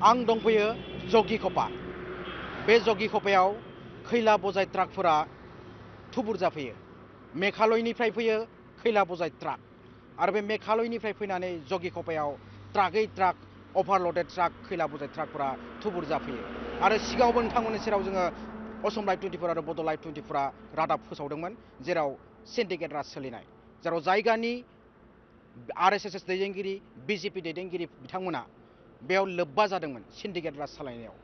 आं दंफैयो जगिख'पा। बे जगिख'पायाव खैला बजाय ट्राकफोरा थुबुर जाफैयो। मेघालयनिफ्राय फैयो खैला बजाय ट्राक आरो बे मेघालयनिफ्राय फैनानै जगिख'पायाव ट्राकै ट्राक अभारलडेड ट्राक खैला बजाय ट्राकफोरा थुबुर जाफैयो। आरो सिगाङावबो नोंथांमोननि सेराव जोङो असम लाइभ 24 आरो बड' लाइभ 24 रादाब फोसावदोंमोन, जेराव सिन्डिकेट राज सोलिनाय, जेराव जायगानि RSS दैदेनगिरि BJP दैदेनगिरि बिथांमोना बेयाव लोब्बा जादोंमोन सिन्डिकेट राज सालायनायाव।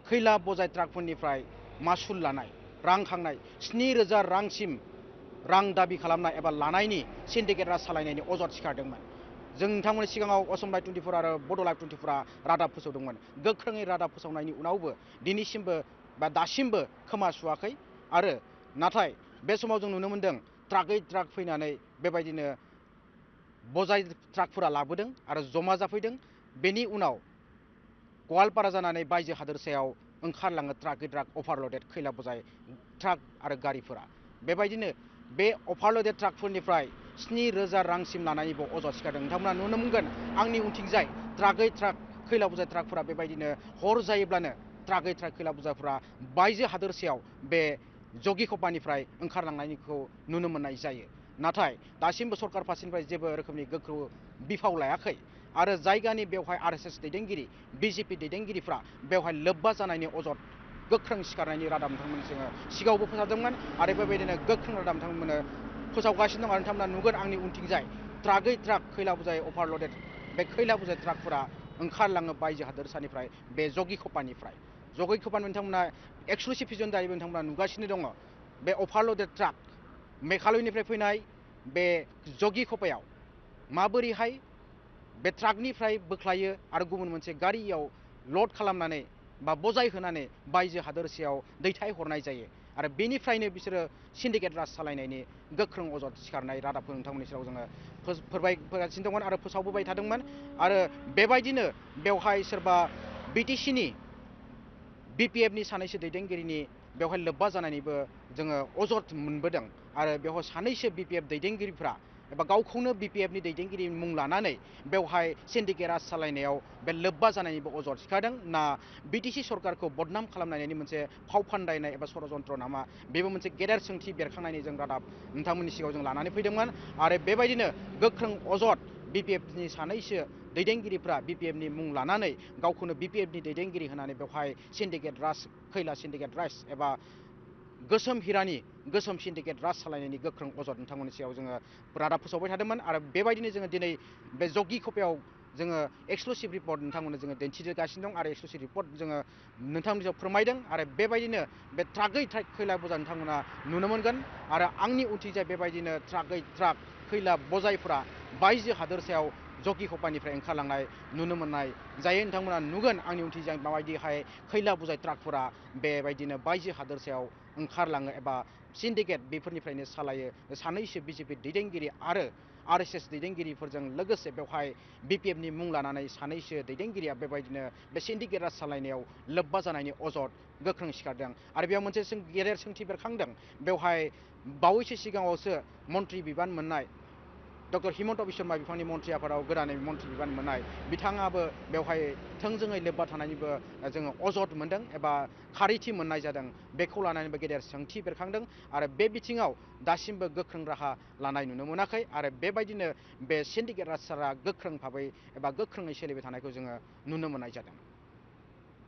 खैला बजाय ट्राकफोरनिफ्राय मासुल लानाय, रां खांनाय, 7,000 रांसिम रां दाबि खालामनाय एबा लानायनि सिन्डिकेट राज सालायनायनि अजद सिखारदोंमोन। जों नोंथांमोननि सिगाङाव असम लाइभ 24 आरो बड' लाइभ 24 रादाब फोसावदोंमोन। गोख्रोङै रादाब फोसावनायनि उनावबो दिनैसिमबो बा दासिमबो खोमा सुवाखै। आरो नाथाय बे समाव जों नुनो मोन्दों ट्राकै ट्राक फैनानै बेबायदिनो बजाय ट्राकफोरा लाबोदों आरो जमा जाफैदों। बेनि उनाव गवालपारा जानानै बायजो हादोरसायाव ओंखारलाङो ट्राकै ट्राक अभारलडेड खैला बजाय ट्राक आरो गारिफोरा। बेबायदिनो बे अभारलडेड ट्राकफोरनिफ्राय 7,000 रांसिम लानायनिबो अजद सिखारदों। नोंथांमोना नुनो मोनगोन आंनि उनथिंजाय ट्राकै ट्राक खैला बजाय ट्राकफोरा बेबायदिनो हर जायोब्लानो ट्राकै ट्राक खैला बजायफोरा बायजो हादोरसायाव बे जगिख'पानिफ्राय ओंखारलांनायखौ नुनो मोननाय जायो। नाथाय दासिमबो सरकार फारसेनिफ्राय जेबो रोखोमनि गोख्रों बिफाव लायाखै आरो जायगानि बेवहाय RSS दैदेनगिरि BJP दैदेनगिरिफ्रा बेवहाय लोब्बा जानायनि अजद गोख्रों सिखारनायनि रादाब नोंथांमोन जोङो सिगाङावबो फोसावदोंमोन आरो बेबायदिनो गोख्रों रादाब नोंथांमोननो फोसावगासिनो दं। आरो नोंथांमोना नुगोन आंनि उनथिंजाय ट्राकै ट्राक खैला बजाय अभारलडेड बे खैला बजाय ट्राकफोरा ओंखारलाङो बायजो हादोरसानिफ्राय बे जगिख'पानिफ्राय। जगिख'पानि नोंथांमोना एक्सक्लुसिभ भिजन जायोबो नोंथांमोना नुगासिनो दङ। बे अभारलडेड ट्राक मेघालयनिफ्राय फैनाय बे जगिख'पायाव माबोरैहाय बे ट्राकनिफ्राय बोख्लायो आरो गुबुन मोनसे गारियाव लड खालामनानै बा बजाय होनानै बायजो हादोरसायाव दैथायहरनाय जायो। आरो बेनिफ्रायनो बिसोरो सिन्डिकेट राज सालायनायनि गोख्रों अजद सिखारनाय रादाबखौ नोंथांमोननि सेराव जोङो फोरमायगासिनो दंमोन आरो फोसावबोबाय थादोंमोन। आरो बेबायदिनो बेवहाय सोरबा BTCनि BPFनि सानैसो दैदेनगिरिनि बेवहाय लोब्बा जानायनिबो जोङो अजद मोनबोदों। आरो बेवहाय सानैसो BPF दैदेनगिरिफ्रा एबा गावखौनो BPFनि दैदेनगिरि मुं लानानै बेवहाय सिन्डिकेट राज सालायनायाव बे लोब्बा जानायनिबो अजद सिखारदों ना BTC सरकारखौ बदनाम खालामनायनि मोनसे फाव फान्दायनाय एबा षड़यन्त्र नामा, बेबो मोनसे गेदेर सोंथि बेरखांनायनि जों रादाब नोंथांमोननि सिगाङाव जों लानानै फैदोंमोन। आरो बेबायदिनो गोख्रों अजद BPFनि सानैसो दैदेनगिरिफ्रा BPFनि मुं लानानै गावखौनो BPFनि दैदेनगिरि होनानै बेवहाय सिन्डिकेट राज खैला सिन्डिकेट राज एबा गोसोम हिरानि गोसोम सिन्डिकेट राज सालायनायनि गोख्रों अजद नोंथांमोननि सायाव जोङो रादाब फोसावबाय थादोंमोन। आरो बेबायदिनो जोङो दिनै बे जगिख'पायाव जोङो एक्सक्लुसिभ रिपर्ट नोंथांमोननो जोङो दिन्थिगासिनो दं आरो एक्सक्लुसिभ रिपर्ट जोङो नोंथांमोननि सायाव फोरमायदों। आरो बेबायदिनो बे ट्राकै ट्राक खैला बजाय नोंथांमोना नुनो मोनगोन। आरो आंनि उनथिंजाय बेबायदिनो ट्राकै ट्राक खैला बजायफ्रा बायजो हादोरसायाव जगिख'पानिफ्राय ओंखारलांनाय नुनो मोननाय जायो। नोंथांमोना नुगोन आंनि उनथिंजाय माबायदिहाय खैला बजाय ट्राकफोरा बेबायदिनो बायजो हादोरसायाव ओंखारलाङो एबा सिन्डिकेट बेफोरनिफ्रायनो सालायो। सानैसो BJP दैदेनगिरि आरो RSS दैदेनगिरिफोरजों लोगोसे बेवहाय BPFनि मुं लानानै सानैसो दैदेनगिरिया बेबायदिनो बे सिन्डिकेट राज सालायनायाव लोब्बा जानायनि अजद गोख्रों सिखारदों। आरो बेयाव मोनसे गेदेर सोंथि बेरखांदों। बेवहाय बावैसो सिगाङावसो मन्त्रि बिबान मोननाय डक्टर हिमन्त बिश्व शर्मा बिफाननि मन्त्रि आफादाव गोदानै मन्त्रि बिबान मोननाय बिथाङाबो बेवहाय थोंजोङै लोब्बा थानायनिबो जोङो अजद मोनदों एबा खारिथि मोननाय जादों। बेखौ लानानैबो गेदेर सोंथि बेरखांदों आरो बे बिथिङाव दासिमबो गोख्रों राहा लानाय नुनो मोनाखै। आरो बेबायदिनो बे सिन्डिकेट राजआ गोख्रों भाबै एबा गोख्रोङै सोलिबाय थानायखौ जोङो नुनो मोननाय जादों।